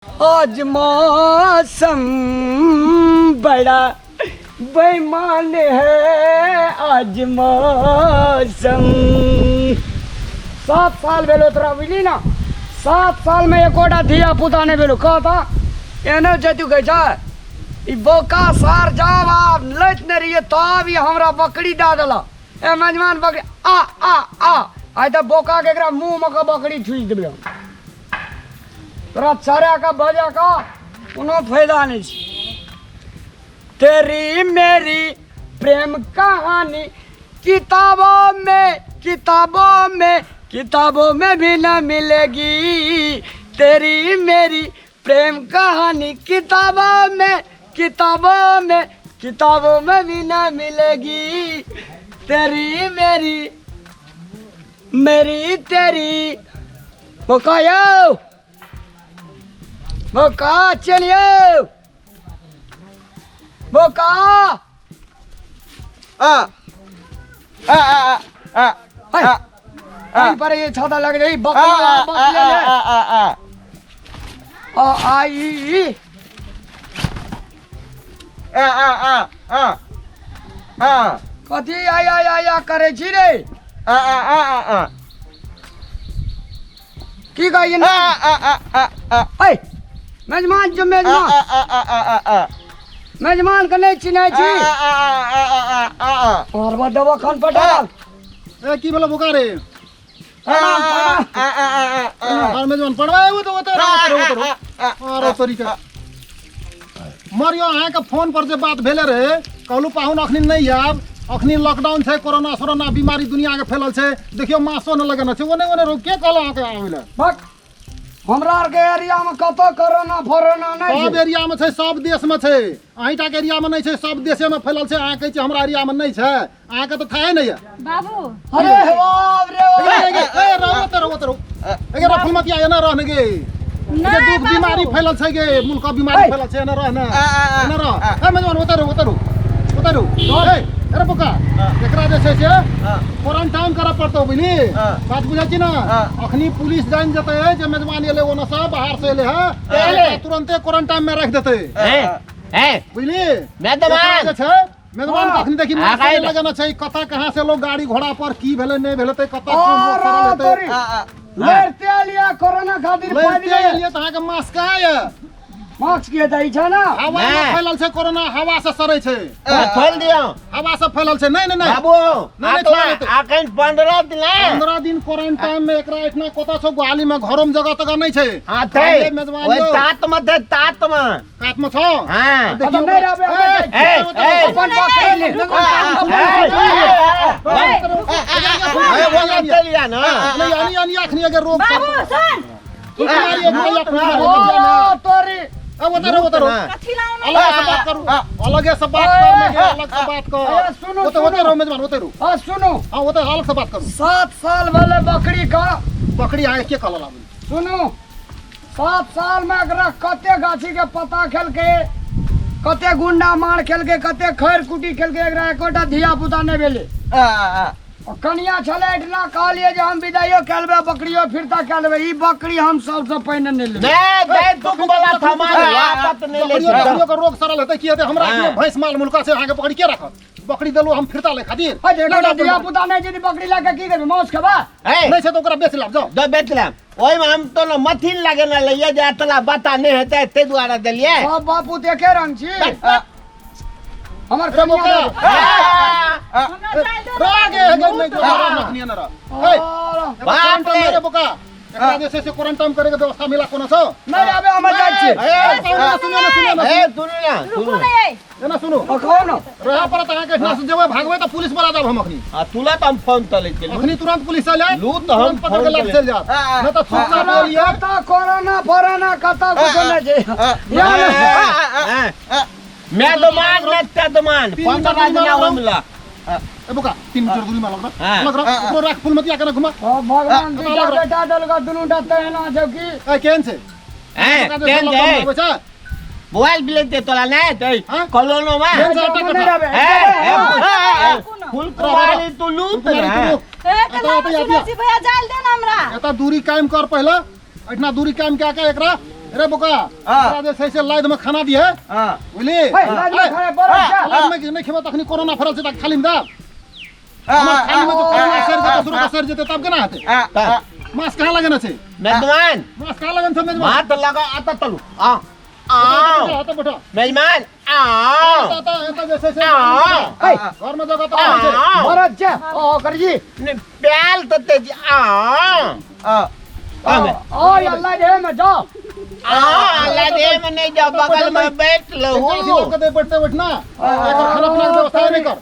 आज मौसम बड़ा बेईमान है, आज मौसम। 7 साल भेलो तोरा, बुझली ना? 7 साल में एकोटा धिया पुता नहि भेलो। कहता एहनो छै, तू कहै छै ई बोका सार जाब आब लैत नहि रहियै तब ई हमरा बकरी दए देलक। ए मेजमान, बकरी आ आ आ आइ तऽ बोका के एकरा मुँह मे के बकरी ठुसि देबै हम। तोरा चरा के बजा के कोनो फायदा नहि छै। तेरी मेरी प्रेम कहानी किताबों में, किताबों में, किताबों में भी न मिलेगी। तेरी मेरी प्रेम कहानी किताबों में, किताबों में, किताबों में भी न मिलेगी। तेरी मेरी, मेरी तेरी। बोका यौ, बोका, चलियो बोका। आ आ आ आ है, एहि पर ये छाता लग जाई। आ बकरी आ बकरी ले। आ आ आ आ आ ई ई आ आ आ आ आ कथी आइ आइ आइ आ करै छी रे? आ आ आ आ आ की कहै आ आ आ आ आ ऐ मेजमान जो आ मेजमान आ आ आ आ आ मेजमान के नहि चिन्है छी? आ आ आ आ आ आ और देबो खन पटा। ए, की भेलो बोका रे? प्रणाम, प्रणाम। आ आ आ आ और मेजबान पढ़वा आबू तऽ ओतऽ रहो, ओतऽ रहो, ओतऽ रहो। आरो तरीका मरियो, अहाँके फोन पर जे बात भेले रहे, कहलू पाहुन अखनी नहि आयब, अखनी लॉकडाउन छै, कोरोना सोरोना बीमारी दुनिया के फैलल छै, देखियौ मास्को नहि लगेने छै, ओने ओने रहो। के कहलो अहाँके आबै लए? बक, हमरा आरके एरियामे कतौ कोरोना फोरोना नहि सब छै। एरिया में छै, सब देश में छै, अहीं के एरिया में नहीं छै, सब देशे में फैलल छै। अहाँ कहै छियै हमरा एरिया में नहीं छै, अहाँके तऽ थाहे नहीं है। बाबू। अरे बाप रे बाप। ए, ए, ए, रहो ओतऽ रहो, ओतऽ रहो। ए, गे, फुलमतिया, एना रह ने गे। नहि दुख बीमारी बाबू। फैलल छै गे, मुल्क बीमारी ए। फैलल छै, एना रह ने, एना रह। ए मेजबान, ओतऽ रहो, ओतऽ रहो, ओतऽ रहो। ए अरे बोका, एकरा जे छै से क्वारंटाइन करऽ पड़तौ, बुझली? बात बुझै छी ने? अखनी पुलिस जानि जेतै जे मेजबान एलै ओने से, बाहर से एलै है, तुरंते क्वारंटाइन में राखि देतै, बुझली? मेजबान। एकरा जे छै मेजबान, अखनी देखी मास्क नहि लगेने छै, कतऽ कहाँ से लोग गाड़ी घोड़ा पर की भेलै नहि भेलै, कतऽ कोन रोग और पड़ल हेतै। तोरी लड़ते लिया कोरोना खातिर। लड़िते पैदले एलियै तऽ अहाँके मास्क कहाँ यऽ? मास्क के दै छै ना। हवा मे नहि। फैलल छै कोरोना, हवा से सड़ै छै। खोल दियौ। हवा से फैलल छै। नहि नहि नहि। बाबू। नहि, नहि, छोड़ा लेतै। अखन 15 दिन 15 दिन क्वारंटाइन में एकरा एतना कतऽ छौ? गोहाली में, घरो में जगह तगह नहि छै। हाँ छै। अरे मेजबान ओहि यौ। तात मे छै, तात मे। कात में छौ? हाँ। देखियौ। अब नहि रहबै, हम ए, जाइ छी। ए, ए, अपन बकरी ले। ए, ओना चलि जा ना। नहीं, यानी यानी अखनी अगर रोग बाबू सुन। फुलकुमारी, एक मिनट, फुलकुमारी। ओ तोरी। ए, ओतऽ रहो, ओतऽ रहो। कथी लाउन? अलग से बात करू, अलगे से बात कर ने गे, अलग से बात कर। ए, सुनू, ओतऽ ओतऽ सुनू। रहो मेजबान, ओतऽ रहो। आ सुनू। हाँ, ओतऽ अलग से बात करू। 7 साल भेलै बकरी का। बकरी अहाँके के कहल आबै? सुनू, 7 साल में एकरा कते गाछी के पत्ता खेलकै, कते गुंडा मार खेलकै, कते खैर कुटी खेलकै, एकरा एकोटा धिया पुता नहि भेलै। आ कनिया छलै एहिठिना, कहलियै जे हम विदाइयो कए लेबै, बकरियो फिरता कए लेबै, ई बकरी हम सबसँ पहिने नहि लेबै। नहि नहि, दुख वाला थमा वापस नहि ले। बकरियो बकरियो के रोग सड़ल हेतै, की हेतै? हमरा हाँ। अपने भैंस माल मुल्का छै, अहाँके बकरी के राखत? बकरी देलहुँ हम फिरता ले खातिर। है जे एकोटा धिया पुता नहि छै, बकरी लए कऽ की करबै? मांस खेबै? ए, नहि छै तऽ ओकरा बेच लाब जाउ। दो बेच लेब, ओहिमे हम तो न मथिन लगेने लइए जे एतला बता नहि हेतै, ताहि दुआरे देलियै। सब बापू तऽ एके रंग छी। हमर रे कनिया बोका। हमरा जाय दो। रह गे, हे गे, नहि जो, रह, अखनी एना रह। ए, और बाप क्वारंटाइन रे। रे बोका, एकरा जे छै से क्वारंटाइन करे के व्यवस्था मिला कोनो छौ? नहि आबे, हम जाइ छी। ए, सुनू ने, सुनू ने, सुनू ने। ए, सुनू ने। रुकू सुनू। ने ये। एना सुनू। कहो ने। रह पड़त अहाँके, एहिठिना से जेबै, भागबै तऽ पुलिस बला जाब हम अखनी। आ तुरंत हम फोन तले चलू। अखनी तुरंत पुलिस चलि आयत। लू तऽ हम तुरंत पकड़ के फोन लग करै। चलि जायत, नहि तऽ चुपचाप बोलिए। कतऽ कोरोना फोरोना, कतऽ कुछो नहि छै। या ने। मेदमान ने तेदमान। 3 मीटर 15 दूरी दिन में हमला। ए बोका, 3 मीटर दूरी में लग रह। हाँ। लग रह, ओकरो राख, फुलमतिया के घुमा। ओ भगवान, दूटा बेटा देलक, दुनूटा तहिना छौ की? ए, केहन छै? ए, ओकरा जे केहन लॉकडाउन छै? आबै छै? मोबाइल बिल दे तोरा नहि दे। हाँ? कलोनो में। केहन छै? हम नहि रहबै। ए, ए, ए, रुकू ने। फुलकुमारी तू लूत फुलकुमारी ने। तू लूत। ए, एतऽ, कला एतऽ, सुनै एतऽ। छी भैया, जाय दे ने हमरा। एतऽ दूरी कायम कर पहिले, एहिठिना दूरी कायम कए के एकरा रे बोका एकरा जे छै से लाद में खाना दिहे बुझली हे, लाद में खाना बरस जा। लाद में नहि खेबै तखनी कोरोना फैलल छै तऽ खाली में दाब हमर खाली में तो कोरोना सर जेतै दोसरो के सर जेतै तब केना हेतै मास्क कहाँ लगेने छै मेजबान मास्क कहाँ लगेने छै मेजबान भात लगा आता तलू आ आ एतऽ बैठो मेजबान आ एतऽ एतऽ जे छै से आ हे, घर में जगह तऽ छै आ बरस जा ओ कर जी प्याल तो तेज आ आ ओ अल्लाह दे में जाओ आ अल्लाह दे में नहीं जाओ बगल में बैठ एकरा अथी लहू लऽ के दे बैठते बैठना एकर खाना पीना के व्यवस्था नहि कर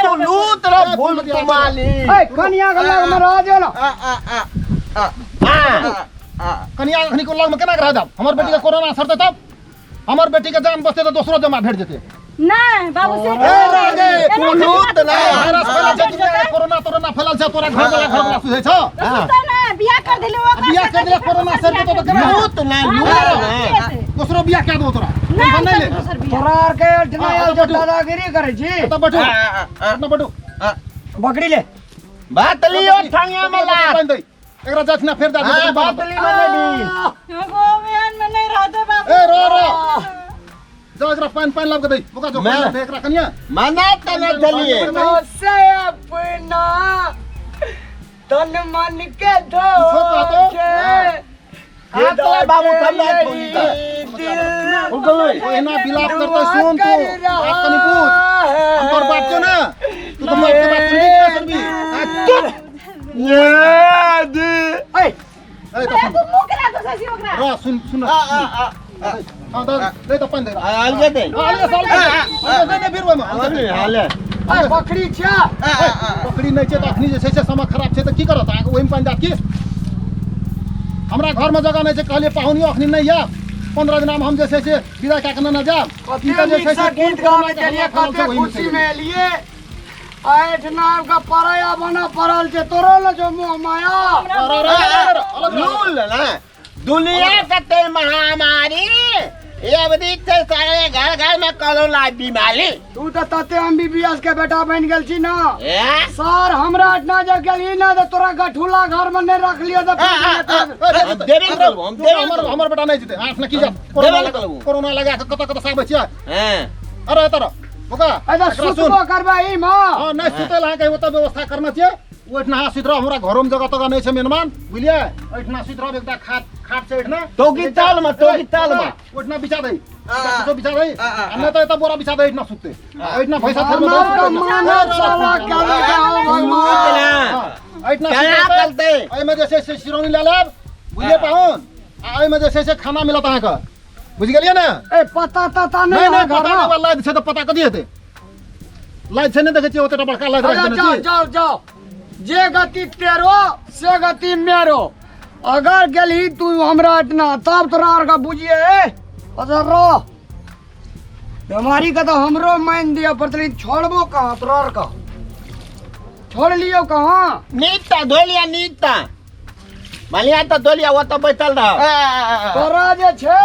तू लूत रो भूल तुम्हारी ए कनिया के लग में रह जो ना आ कनिया अखनी को लग में केना के रह जाब हमर बेटी के कोरोना असर तब हमर बेटी के जान बचते तऽ दोसरो जमा भेट जेतै नहीं बाबू से ए राजे, तू लूत ना वायरस फैलल छै दुनिया के कोरोना तोरोना फैलल छै तोरा घर वाला घर वाला सुझै छौ ना बियाह कर दिले ओकरा बियाह कर दिले कोरोना सर जेतौ तऽ केना लूत ना लूत ना दोसरो बियाह कए देबौ तोरा नहीं टेंशन नहि ले दोसर बियाह तोरा आर के एहिठिना हाँ, आयल छौ बैठू। दादागिरी करै छी एतऽ बैठू एतना बैठू बकरी ले बात लियो ठंगा में ला बान्हि दै एकरा जात ना फेर दे हां बात ली मने भी एगो बहन में नहीं रहते बाबू ए रो रो जा एकरा पानि पानि लाब के दै बोका जो मैं- पानि दे एकरा कनिया मना तना चलिए से अपना तन मन के धोखे हाथ बाबू थम ओहिना विलाप करतै सुन तू बात कनि पूछ हम तोर बात छौ ना तू तो मौत के बात सुनबी कि ना सुनबी ये दी ए ए तो सुन तू मुंह करा दोसर सी ओकरा रो सुन सुन आ आ आ हां दे दे तो पानि दे अलगे दे अलगे से अलगे अलगे दे दे फिर ओहिमे हाले हाले ए बकरी छा बकरी नहि छै तऽ अखनी जे छै से समय खराब छै तऽ की करत अहाँके ओहिमे पानि जात की हमरा घरमे जगह नहि छै कहलियै पाहुनियो अखनी नहि आयब 15 दिनामे हम जे छै से विदा कए कऽ नेने जायब कते ई तऽ जे नीक छै से से कोन गीत गाबै कोरोना के छलियै हल्ला फैलल कते छै ओहिमे खुशी चलि में एलियै एहिठिना आबि कऽ पराया बना पड़ल छै तोरो ने जो मोह माया गेलै। रो, रो, रो, रो, रो, अलग रो। लूल ना दुनिया कते महामारी ये अवधि से सारे घर घर में कोरोना बीमारी तू तऽ तते एमबीबीएस के बेटा बनि गेल छी ना ए? सर हमरा एहिठिना जे गेलही ना तऽ तोरा गठुला घर में नहि रखलियो तऽ ए, हम देबे ने करबो, हम देबे ने हमर करबो। हमर बेटा नहि जेतै आँख ने की जात देबे कोरोना ने करबो। कोरोना लगा कऽ कतऽ कतऽ साबै छियै हैं अरे एतऽ रह बोका ए तऽ एकरा सुन सुतबो करबै ई माँ हँ नहि सुतै लए अहाँके ओतऽ व्यवस्था करना छियै ओहिठिना अहाँ सुति रहब हमरा घरोमे जगह तगह नहि छै मेहमान बुझलियै एहिठिना सुति रहब एकटा खाट खाट छै एहिठिना टोकी ताल में, टोकी ताल में। ओहिठिना बिछा दै किछो बिछा दै आ नहि तऽ एतऽ बोरा बिछा दै एहिठिना सुततै एहिठिना भैंसा थैर में मानव का मानव साला क्या भगवान एहिठिना केना सुततै चलतै एहिमे जे छै से सिरौनी लए लेब बुझलियै पाहुन आ एहिमे जे छै से खाना मिलत अहाँके बुझि गेलियै ने ए पता तता नहि नहि नहि है पता घर नहि बा लाद छै तऽ पता कथी हेतै लाद छै नहि देखै छियै ओतेटा बड़का लाद राखि अच्छा देने जाओ छी जाओ जाओ जे गति तेरो से गति मेरो अगर गेलही तू हमरा एतना तब तोरा आर के बुझिए ए अच्छा रह बीमारी के तो हमरो मान दिया पड़तै छोड़बो कहाँ तोरा आर के छोड़ लियो कहाँ नीता धो लिया नीता मालिया तो धो लिया वो तो बैठल रह तोरा जे छै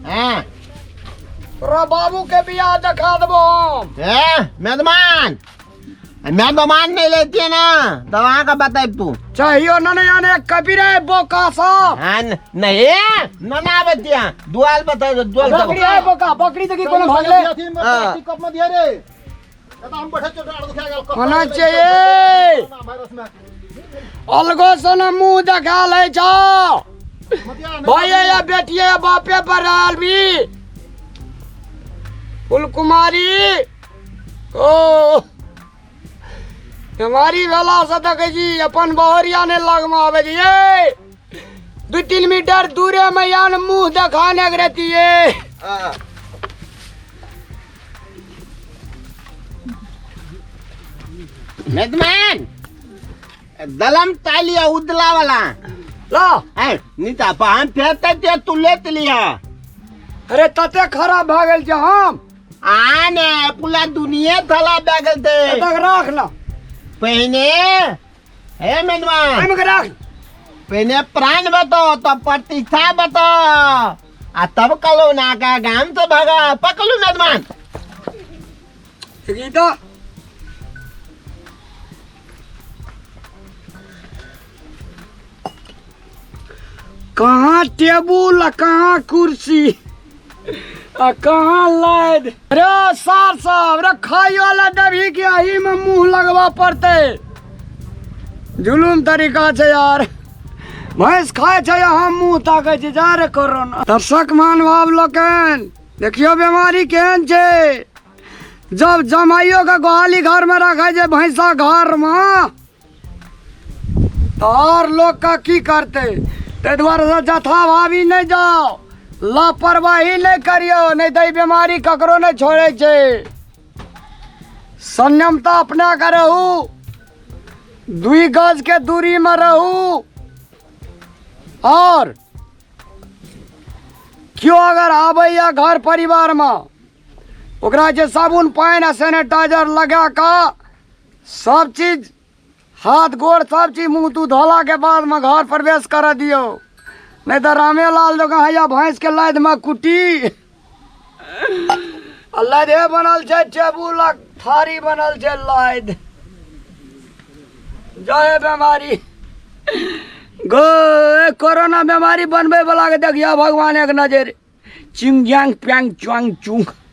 हाँ तोरा बाबू के बियाह देखा देबो हम ए मेजबान मेजबान नहीं लेती है ना तो वहाँ का बताए तू चाहियो न नहीं आने कभी रे बोका साहब हाँ नहीं न ना बतिया दुआल बताए दुआल बकरी है बोका बकरी देखी कोनो भागले अथी में प्लास्टिक कप में दिया रे ए तऽ हम बैठल छियै डाँड़ दुखा गेल कप होना चाहिए। वायरस में अलगो सन मुंह देखा ले छौ मतिया नहि भैया या बेटिया या बापे पर आयल भी फुल कुमारी ओ बीमारी भेला से देखै छी अपन बहरिया नहि लगमे आबै छै ये 2-3 मीटर दूरे में यान मुंह देखाने के रहती है। मेजबान दलम तालिया उदला वाला ला है नीता हम फेरते थे तू लेत लिया अरे तते खराब भए गेल छै हम आ ने पूरा दुनिया थला भए गेल थे एतक राख ना पहिने हे मेजबान एहिमे के राख पहिने प्राण बताओ तब प्रतिष्ठा बताओ आ तब कलो ना का गाम से भगा पकड़ू मेजबान गीता कहाँ टेबुल आ कहाँ कुर्सी आ कहाँ लाद। रे सार साहब रे, खाइयो ला देबही कि एही में मुंह लगबऽ पड़तै? जुलूम तरीका छै यार, भैंस खाइ छै हम मुंह ताकै छी। जा रे कोरोना। दर्शक महानुभाव लोकनि, देखियौ बेमारी केहन छै। जब जमाइयो के गोहाली घर में रखै छै भैंसा घर में, तऽ आओर लोक के की करतै? ताहि दुआरे से जथा भाभी नहि जाउ, लापरवाही नहि करियौ, नहि तऽ ई बेमारी ककरो नहि छोड़ै छै। संयमता अपना के रहू, 2 गज के दूरी में रहू, और केओ अगर आबैया घर परिवार में, ओकरा जे साबुन पानि आ सैनिटाइजर लगा कऽ सब चीज हाथ गोड़ सब चीज मुँह तू धोला के बाद में घर प्रवेश कर दियौ, नहीं तऽ रामेलाल जकाँ हैया भैंस के लादि में कुटी आ लादे बनल छै टेबुल आ थारी बनल छै लादि। जय बेमारी गो, कोरोना बेमारी बनबै वाला के देखियो भगवान एक नजर। चिंग यांग प्यांग च्वांग चुंग।